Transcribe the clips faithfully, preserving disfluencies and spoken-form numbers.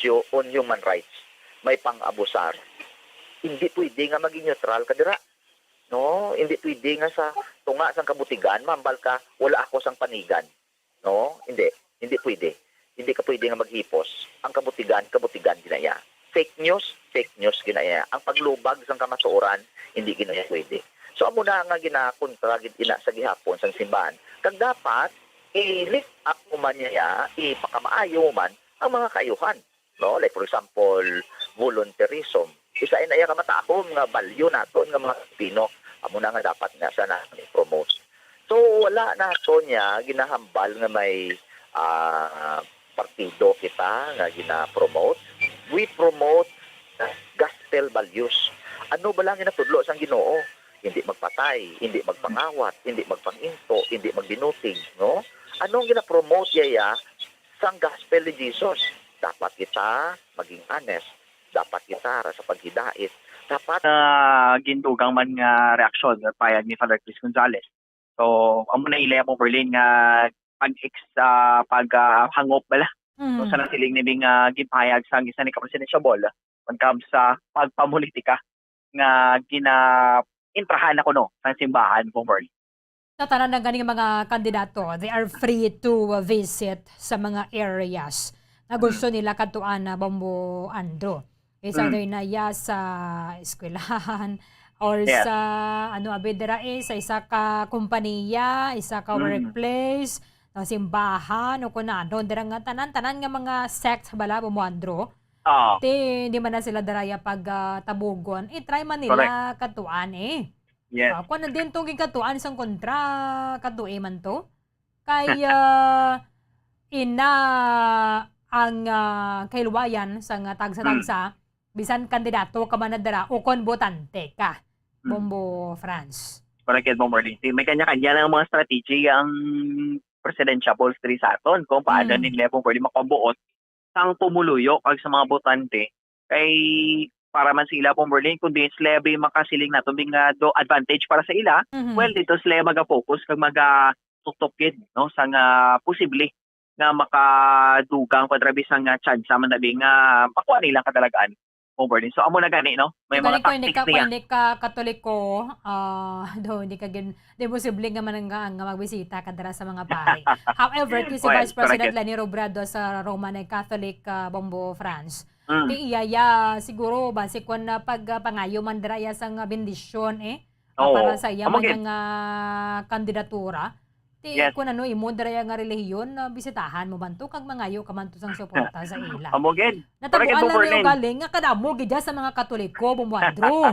on human rights, may pang-abusar. Hindi pwede nga maging neutral ka dira. No, hindi pwede nga sa tunga sang kabutigan mahambal ka, "Wala ako sang panigan." No, hindi, hindi pwede. Hindi ka pwede nga maghipos. Ang kabutigan, kabutigan ginaya. Fake news, fake news ginaya. Ang paglubag sang kamatuoran, hindi ginaya pwede. So, amo na nga ginakontra gid ina sa gihapon sang simbahan. Kag dapat i-lift up mo man niya, ipakamaayo mo man ang mga kaayuhan, no? Like, for example, volunteerism. Isa ina iya ka matahom nga value naton nga mga Pilipino. Amo na nga dapat nga sa naton i-promote. So, wala naton niya ginahambal nga may, ah, partido kita nga gina-promote. We promote gospel values. Ano ba lang ginatudlo sang Ginoo? Hindi magpatay, hindi magpangawat, hindi magpanginto, hindi magbinutig, no? Anong gina-promote yaya sang gospel ni Jesus? Dapat kita maging honest. Dapat kita ra sa paghidait. Dapat Ah, gindugang man nga reaksyon nga payag ni Father Chris Gonzalez. So, amo na ila mo, Berlin, nga pag-ex-, ah, pag, ah, hangop bala. So, Mm. sa nasiling ni Bing, ah, ginpahayag sang isa ni ka presidential ball when comes sa pagpamulitika nga gina-intrahan na kuno sang simbahan, Bong Berlin. Sa tanan na gani nga mga kandidato, they are free to visit sa mga areas nga gusto Mm. nila kadtuan na, Bombo Andrew. Is Mm. either na iya sa eskwelahan or Yes. sa, ano, abi dira, eh, sa isa ka kompanya, isa ka Mm. workplace, sa simbahan, o kung ano, dira nga tanan-tanan nga mga sect bala, Bombo Andrew. Oo. Ti, di man na sila daraya pag, ah, tabugon. I-try man nila Correct. katuan, eh. Yes. Ah, kung ano din tong gikatuan sang kontra, katuan man to. Kay, ah, ina ang, ah, kahilwayan sang, ah, tagsa-tagsa, Mm. bisan kandidato ka man na dira o kon botante ka, Mm. Bombo France. Correct, Bombo Marlene. May kanya-kanya lang mga strategy ang presidential polls diri sa aton kung paano Mm. nila, Bombo Marlene, makabuot sang pumuluyo kag sa mga botante. Kay para man sila, Bombo Marlene, kung di sila bi makasiling naton bi nga do advantage para sa ila, Mhm. well, dito sila maga-focus kag maga-tuktok gid, no, sa nga posible nga makadugang pa dira bi sa nga tsansa man na bi nga makuha nila kadalagan, Bombo Marlene. So, amo na gani, no? May Kung mga hindi ka, tactics kung niya. hindi ka Katoliko, ah, do, hindi ka gin-, di posible nga man nga, nga magbisita ka dira sa mga pari. However, ti si Well, Vice President correct. Leni Robredo sa Roman Catholic, ah, Bombo France, Mm. ti iya, ya, siguro, base kon, ah, pag, ah, pangayo man dira iya sang, ah, bendisyon, eh, ah, Oo. para sa iya Amo man gid. nga, ah, kandidatura. Ti Yes. kun ano imo dira iya nga relihiyon, ah, bisitahan mo man to kag mangayo ka man to sang suporta sa ila. Amo gid. Correct, Natabuan Bombo lang ni Marlene. ugaling nga kadamo gid sa mga Katoliko, Bombo Andrew.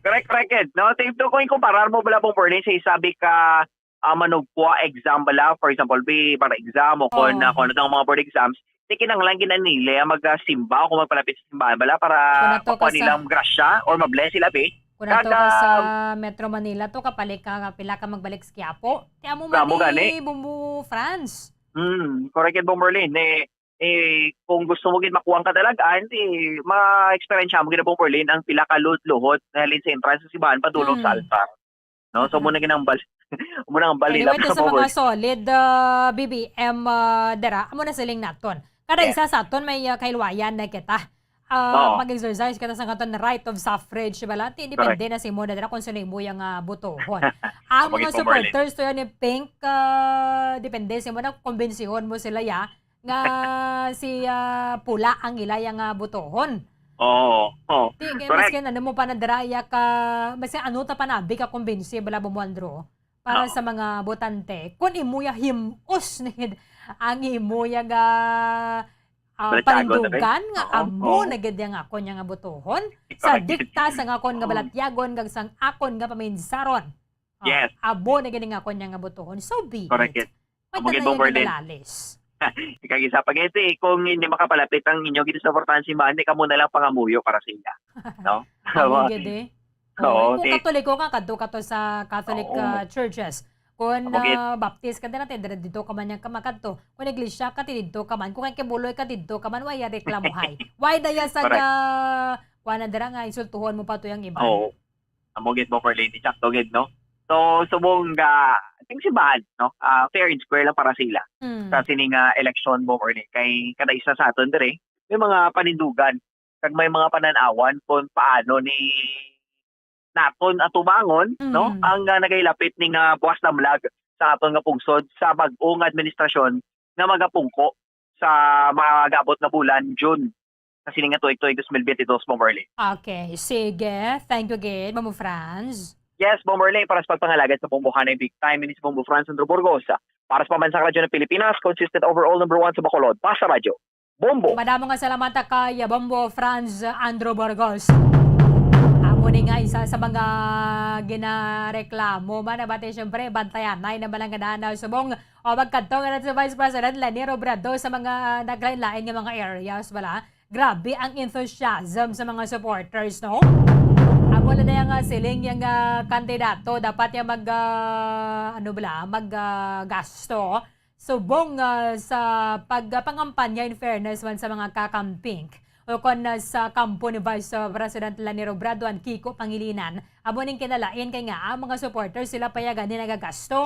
Correct, correct, gid. No, ti, kung ikumparar mo bala, Bombo Marlene, sa isa bi ka, ah, manugkwa exam bala, for example, bi, para exam o kung, Oo. ah, kung ano tang mga board exams, ti kinahanglan gid na nila magsimba o kung magpalapit sa simbahan bala para Kung ato makuha ka sa nilang grasya or ma-bless sila, bi. Kung ato Kag, ka sa ah, Metro Manila to, kapalit ka, kapila ka magbalik sa Quiapo. Ti amo man Amo ni gani. Bombo France. Hmm, correct gid, Bombo Marlene. Eh, eh, kung gusto mo gid makuha ang kadalagan, ti ma-experience mo gid, Bombo Marlene, ang pila ka luhod-luhod na halin sa entrance sa simbahan padulong sa Hmm. altar. No? So, Mm. muna ginambal. Muna ang balila Anyway, to sa sa mga Bombo. solid, ah, B B M, ah, dira, amo na siling naton. Kada Yes. isa sa aton may, ah, kahilwayan na kita. Ah, Oo. mag-exercise kita sa aton right of suffrage, bala. Ti, depende Correct. na sa imo na dira kung sino imo yang, ah, botohon. Ang Amo mga gid, Bombo Marlene. supporters to yan ni Pink, ah, depende sa imo na kung kumbensihon mo sila, ya, nga si, ah, pula ang ila yang, ah, botohon. Oo, oo. Ti, kay Correct. maski ano mo pa na dira, ya ka, maski ano ta pa na, bi ka kumbinsi, bala, Bombo Andrew, para Oo. sa mga botante. Kung imo ya him-os ni gid ang imo ya ga, ah, Balatiagon na rin. panindugan nga Oo, amo oo. na gid ya nga akon ya nga botohon. Sa Correct. dikta sa nga akon nga Oo. balatiagon, kag sang akon nga paminsaron. Ah, Yes. amo na gid nga akon ya nga botohon. So be Correct it. it. May Amo gid, tanan Bombo nga Marlene. nalalis. Kag isa pa gid, eh, kung hindi makapalapit ang inyo gid suportahan simbahan, di kamo na lang pangamuyo para sa ila. No? Amo gid, eh. Oo, Oo, kung ti- Katoliko ka, kadto ka to sa Catholic, Oo. ah, churches. Kung, Amo gid. ah, Baptist ka, dira, ti, dira, dito ka man yang kamakadto. Kung iglesia ka, ti, dito ka man. Kung kay Kibuloy ka, dito ka man. Why ya reklamuhay? Why daya sa Correct. nga, kuha na dira nga, insultuhon mo pa to yang iba? Oo. Amo gid, Bombo Marlene, sakto gid, no? So, subong nga, I think simbahan, no? Ah, fair and square lang para sa ila. Mm. Sa sini nga eleksyon, Bombo Marlene. Kay kada isa sa aton dire, may mga panindugan kag may mga panan-awan kung paano ni naton atubangon, no? Mm. Ang, ah, nagahilapit ni nga buwas damlag sa aton nga pungsod sa bag-o nga administrasyon nga magapungko sa mag-abot nga bulan, June, sa sining nga tuig, tuig dos mil biyente dos, Bomberly. Okay, sige. Thank you again, Bombo Franz. Yes, Bomberly, para sa pagpangalagad sa bumbuhanay big time, ini si Bombo Franz Andrew Burgos. Para sa Pambansang Radyo ng Pilipinas, consistent overall number one sa Bacolod. Basta Radyo. Bombo. Madamo nga salamat kay Bombo Franz Andrew Burgos. Amo ni nga isa sa mga ginareklamo man, nabati siyempre, bantayanay na balangganan na subong o magkadto nga sa Vice President Leni Robredo sa mga naglain-lain nga mga areas, wala? Grabe ang enthusiasm sa mga supporters, no? Amo na yung, ah, siling yung, ah, kandidato, dapat yung mag, ah, ano bala, mag, ah, gasto subong, ah, sa pagpangampanya, in fairness man sa mga kakamping o kon, ah, sa kampo ni Vice, ah, President Leni Robredo, ang Kiko Pangilinan, amo ning kinalain kay nga ang mga supporters sila pa ya gani nagagasto.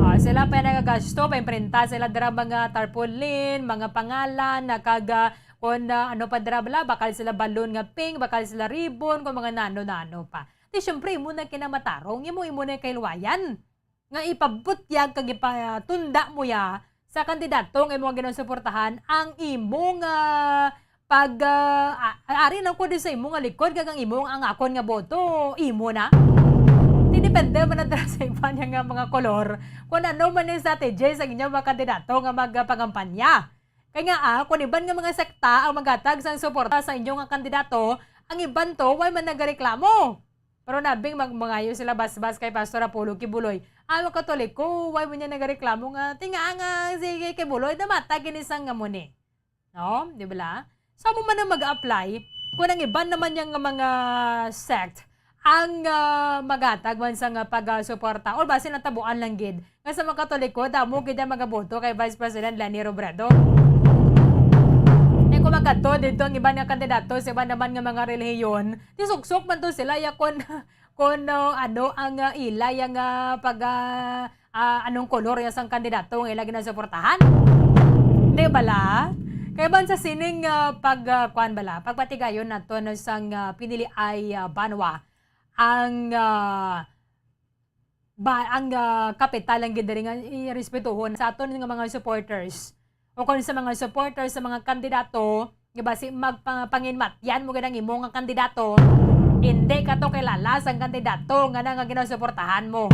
Ah, sila pa ya nagagasto, paimprinta sila dira mga tarpaulin, mga pangalan, na kag, ah, kon, ah, ano pa dira bala, bakal sila balon nga pink, bakal sila ribbon, kon mga nano-nano pa. Di syempre, imo na kinamatarong, imo, imo na kahiluwayan nga ipabutyag kag ipatunda mo ya sa kandidato nga imo nga ginasuportahan ang imo nga pag, ah, a-, ari lang ko di sa imo nga likod kag ang imo ang akon nga boto, imo na. Di depende man na dira sa iba niya nga mga kolor kung ano man yung strategy sa inyong mga kandidato nga magpangampanya. Kay nga, ah, kung iban nga mga sekta ang maghatag sang suporta sa inyo nga kandidato, ang iban to, way man nagareklamo. Pero nabing mag-, mangayo sila basbas kay Pastor Apollo Kibuloy. Ang mga Katoliko, way mo niya nagareklamo nga, tinga nga si Kibuloy, namatay gini sang nga muni. No? Di ba la? So, amo man ang mag-apply, kung ang iban naman niya nga mga sect, ang, ah, maghatag man sa nga pagsuporta, or basin ang tabuan lang gid, nga sa mga Katoliko, damo gid ang magaboto kay Vice President Leni Robredo. Kaya kung magkadto dito ang iban nga kandidato sa iban naman nga mga relihiyon, di suksok man to sila, ya kon, kon, ah, ano ang, ah, ila ya nga pag, ah, ah, anong kolor ya sang kandidato nga ila ginasuportahan. Di bala? Kaya ban sa sining, ah, pag, ah, kuan bala, pagpatigayon nato no sang, ah, pinili ay, ah, banwa ang, ah, ba, ang, ah, kapital lang gid diri nga irespetuhon sa aton nga mga supporters. O kon sa mga supporters sa mga kandidato, nga basi magpa-, panginmatyan mo gid ang imo nga kandidato, hindi ka to kilala sang kandidato nga na nga ginasuportahan mo.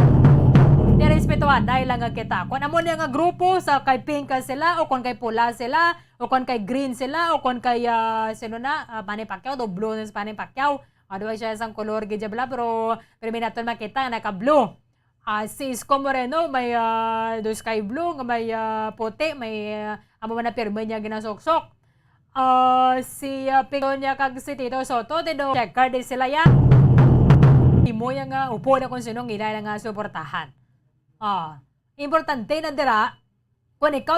Di respetuhan dahil lang nga kita. Kung amo niya nga grupo sa kay pink ka sila, o kon kay pula sila, o kon kay green sila, o kon kay, ah, sino na, ah, Manny Pacquiao, do blue na si Manny Pacquiao. Ah, duwa siya sang kolor gid bala, pero, pero may naton makita nga naka-blue. Ah, si Isko Moreno may, ah, do sky blue, nga may, ah, puti, may, ah, amo man na pirmi niya ginasuksok. Ah, si, ah, Ping Donya kag si Tito Soto, tido checker din sila ya. Imo ya nga upo na kung sino ang ila nga suportahan. Ah, importante na dira, kung ikaw